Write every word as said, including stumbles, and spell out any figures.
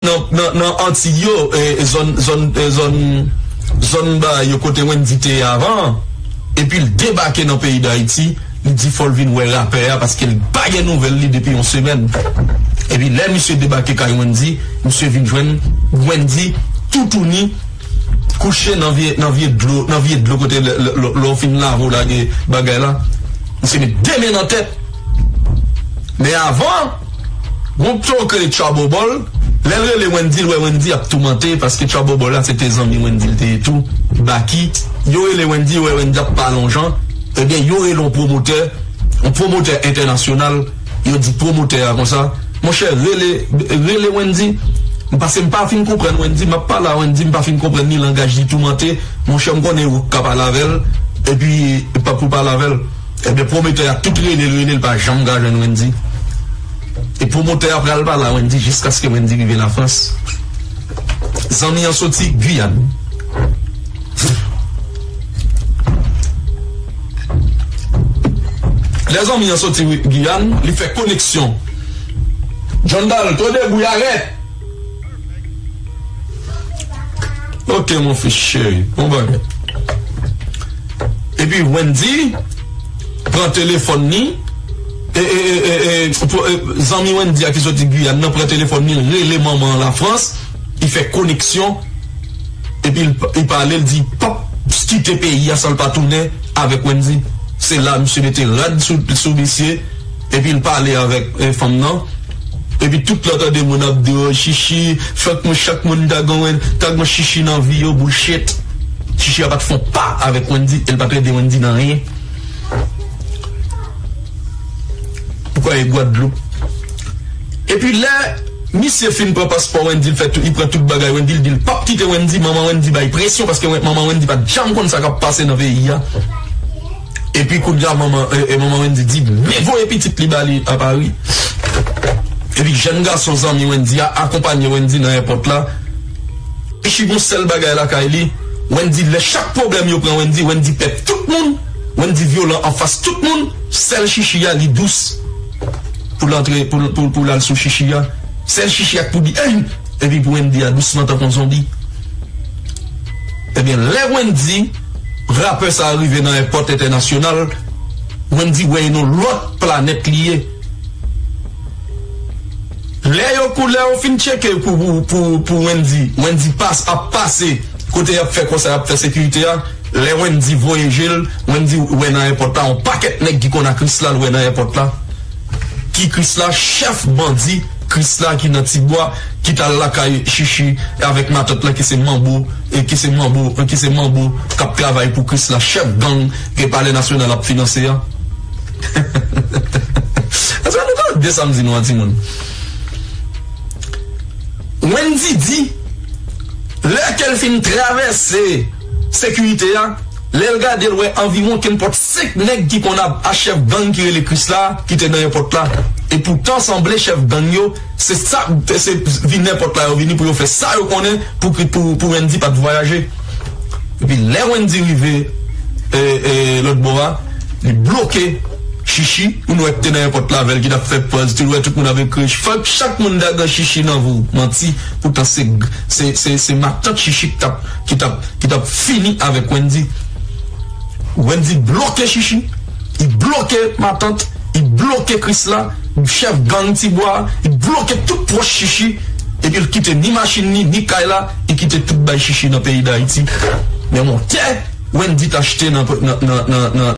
nan, nan, nan Antiy yo, e, e, zòn, zòn, e, zòn, zòn ba yo kote Wendy te ye avan, epi l debake nan peyi Dayiti, li di fò l vin wè rapè a paske l pa gen nouvèl li depi yon semèn. Epi lè misye debake kay Wendy, misye vin jwenn Wendy toutouni, kouche nan vye, nan vye dlo, nan vye dlo kote lè, lè, lè, lè w fin lave w lage bagay la. Misye met de men nan tèt. Men avan, gon pto k rele Trouble Ball, lè l rele Wendy, l wè Wendy ap toumante, paske Trouble Ball la se te zanmi Wendy l te ye tou, Baky. Yo rele Wendy, yo wè Wendy ap pale yon jan, ebyen, yo rele yon pwomotè, yon pwomotè entènasyonal, yo di pwomotè a konsa, monchè, rele, rele Wendy, paske m pa fin konprann Wendy, m ap pale a Wendy, m pa fin konprann ni langaj li toumante, monchè, m konnen ou ka pale avè l, epi pa pou pale avè l. Ebyen, pwomotè a tout rele l, rele l, pa janm ka jwenn Wendy. E pwomotè a pral pale a Wendy jiskaske Wendy rive Lafrans. Zanmi an soti Giyàn. Lè zanmi an soti Giyàn, li fè koneksyon. John Dalto, debout, arrête! Ok, mon fils chéri, bon bagay. Epi Wendy pran telefòn li, e, e, e, e, e, pou, e, zanmi Wendy a ki soti Giyàn nan pran telefòn li, l rele manman an Lafrans, li fè koneksyon, epi l, li pale, l di, l p ap kite peyi a san l pa tounen avèk Wendy. Se la, misye mete rad sou, sou misye, epi l pale avèk, e, fanm nan. Epi tout lè w tande moun ap di, "Oh, Chichi, fòk mwen, chak moun ta gon, ta gon Chichi nan vi yo, bullshit." Chichi a pa t fè yon pa avèk Wendy, e l pa t rede Wendy nan anyen. Ou kwè e Gwadloup? Epi lè misye fin pran paspò Wendy, l fè tout, li pran tout bagay Wendy, l di l p ap kite Wendy, manman Wendy bay presyon, paske Wen-, manman Wendy pa t janm konn sa k ap pase nan peyi a. Epi kounye a, manman, e, e, manman Wendy di, "Men voye pitit li ba li a Pari." Epi jèn gason zanmi Wendy a akonpanye Wendy nan èpòt la. Chichi gon sèl bagay lakay li. Wendy, lè chak pwoblèm yo pran Wendy, Wendy pè tout moun. Wendy vyolan anfas tout moun. Sèl Chichi a, li dous. Pou l antre, pou, pou, pou l al sou Chichi a. Sèl Chichi a k pou di, "Ey!" Epi pou Wendy a dousman tankou yon zonbi. Ebyen, lè Wendy, rapè sa a rive nan èpòt entènasyonal, Wendy wè e nan lòt planèt li ye. Lè yo kou, lè yo fin tcheke pou, pou, pou, pou Wendy, Wendy pas, ap pase kote y ap fè konsa, y ap fè sekirite a. Lè Wendy voye je l, Wendy wè nan èpòt la, yon pakèt nèg ki konn a Krisla, l wè nan èpòt la. Ki Krisla, chèf bandi Krisla ki nan Tibwa, ki t al lakay Chichi avèk matant lan ki se Manbo, e ki se Manbo, e ki se Manbo k ap travay pou Krisla, chèf gang ke Palè Nasyonal ap finanse a. Èske nou ka de sa m di nou an, timoun? Wendy di, lè ke l fin travèse sekirite a, lè l gade, l wè anviwon kenpòt senk nèg ki konn a, a chèf gang ki rele Krisla, ki te nan èpòt la. E poutan, sanble chèf gang yo, se sa, se vin èpòt la yo vini pou yo fè sa yo konnen pou, pou, pou Wendy pa t vwayaje. Epi lè Wendy rive, e, e, lòt bò a, li bloke Chichi, moun wè ki te nan èpòt la avè l, ki t ap fè pòz, tou l wè tout moun ap ekri, fòk chak moun dagan Chichi nan vou, manti, poutan se, se, se, se matant Chichi ki t ap, ki t ap, ki t ap fini avèk Wendy. Wendy bloke Chichi, li bloke matant, li bloke Krisla, chèf gang Tibwa, li bloke tout pwòch Chichi, epi l kite ni machin ni, ni kay la, li kite tout bay Chichi nan peyi Dayiti. Men yon tè, Wendy t achte nan, nan, nan, nan, nan,